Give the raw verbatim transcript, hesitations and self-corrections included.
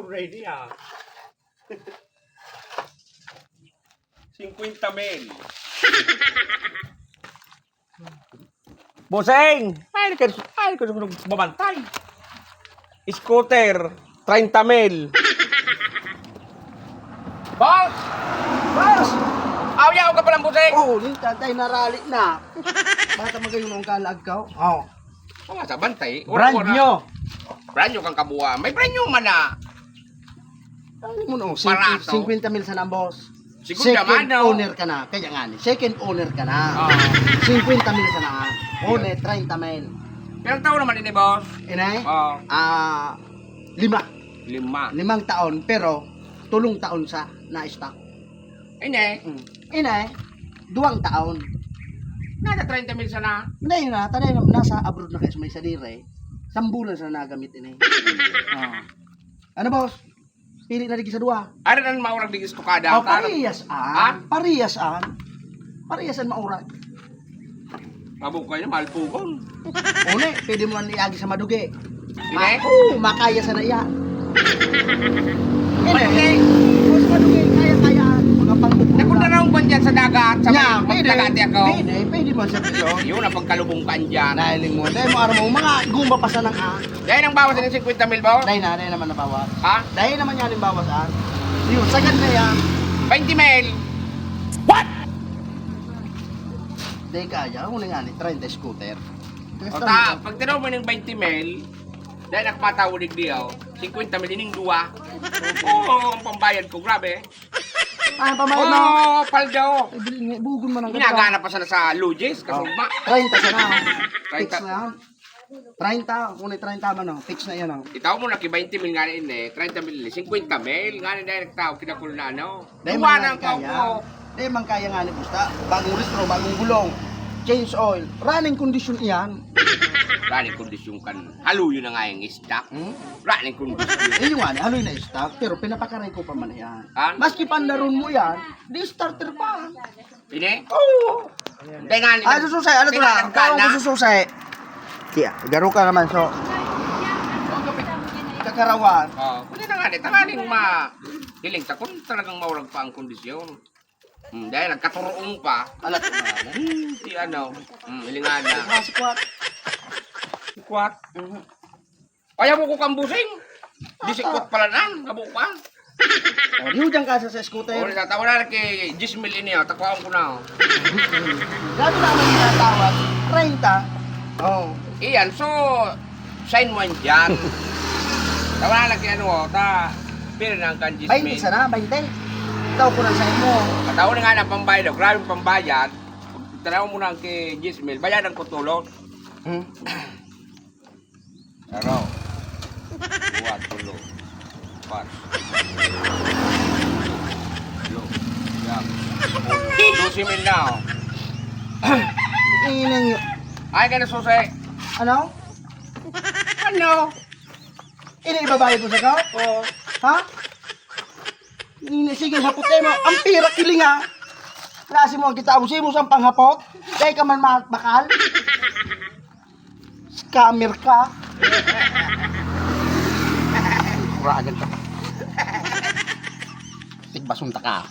Ready, ah. Singkwenta mil. Bossing! Ay, ka, ay, ka, babantay. Scooter, treinta mil. Boss! Boss! Aw, yaw ka palang, bossing! Oo, ni tatay narali na. Bata magayon ang kalagkaw. Oh. Wala sa bantay. Wala, brand wala. New. Brand new kang kabuha. May brand new man na. Ano mo, no? Barato. Singkwenta mil sana, boss. Segunda mano. Second owner ka na. Kaya nga ni, second owner ka na. Oo. Singkwenta mil sana. Yun. Una, treinta mil. Ilang taon naman ini, boss? Inay? Oo. Ah, lima. Lima. Limang taon, pero tulong taon sa na-stock. Ini? Mm. Inay, duwang taon. Nasa treinta mil sana. Hindi, yun na. Tanay na, nasa abroad na kayo sa may sadiri. Sambulan sana nagamit ini. Oo. Ano, boss? Pili na lagi sa duwa. Ari na maurag di istukada. Oh, parehas an. Ha? Parehas an. Parehas an maurag. Mabukay na, malpugon. Uli, pwede mo na iagi sa madugi. Hindi? Ma-, oo, makaya sana yan. Hindi. Madugi. Mas madugi, kaya-kaya. Mga pangbubulo. Napunta na akong kwan dyan sa dagat, sa may pwede. Magdagati ako. Pwede, pwede mo sa piso. Yun ang pagkalubong ka dyan. Nahiling mo. Dahil mo, aram mo, mga gumba pa sana, ah. Dahil ang bawas ng singkwenta mil ba? Dahil na, dahil naman nabawas. Ha? Dahil naman yan yung bawas, ah. Yun, sagad na yan. Twenty mil. What? Dahil kaya, huli nga ni, treinta scooter. O ta, pag tinaw mo ng twenty mil, dahil nakapatawa digdi, oh, singkwenta mil, ining duwa. Oo, ang pambayad ko, grabe. Ah, pambayad mo? Oo, paldo. Ay, bili nga, bugon man ang Ginagana pa sana sa Logis, kasugma. Treinta sana, oh. Treinta. Fix na yan. Treinta, kung may treinta man, oh. Fix na yan, oh. Itaw mo na ki twenty mil nga rin eh. Treinta mil, singkwenta mil nga rin dahil nagtao, kinakul na ano. Dahil Iwanan man ka kaya. Mo. Dahil man kaya nga ni Busta. Bagong restro, bagong gulong. Change oil. Running condition iyan. Running condition kan. Haluyo na nga yung stock. Hmm? Running condition. Eh, yung nga, haloy na stock, pero pinapakaray ko pa man yan. Ha? Maski pandaron mo yan, di starter pa. Ini? Oo. Hindi nga, Ah, sususay, ano to Pinanong lang? Ka Tawag na? Ko sususay. Kaya, garo ka naman, so. Kakarawan. Oh, pwede na nga, di. Tanganing ma-, hiling ta kung talagang maurag pa ang kondisyon. Hmm, dahil nagkaturoong pa. Alat ko na. Hmm, si ano, hmm, hilingan na. Ah, si Kwat. Si Kwat. Mhm. Kaya mo ko kambusing. Di si Kwat pala nan, kabukan. Oh, di mo dyan ka sa, sa scooter. Uli na, tawa na kay Jismil ini, oh. Takuan ko na, oh. Grabe naman yung tinatawag. Treinta. Oh. Iyan, so, sign mo yan dyan. Tawa na kay ano, oh, ta, pira na ang kan Jismil. Bainte sana, bainte. Itaw ko na sa imo. Katawa na nga ng pambayad, oh. Grabe ang pambayad. Tanaw mo na kay Jismil. Bayadan ko tulot. Hmm? Araw. Dua, tulo. Pat. Tulo. Yam. Dose mil na, oh. Inang Ay, ka na susi. Ano? Ano? Ini ibabayad mo sa ka? Oo. Ha? Ini, sige, hapot mo. Ang pira, kiling, ha? Klase mo ang kita, ang simo sa panghapot? Dahil ka man ma-, bakal? Scammer ka. Kuragan ka. Tigbasunta ka.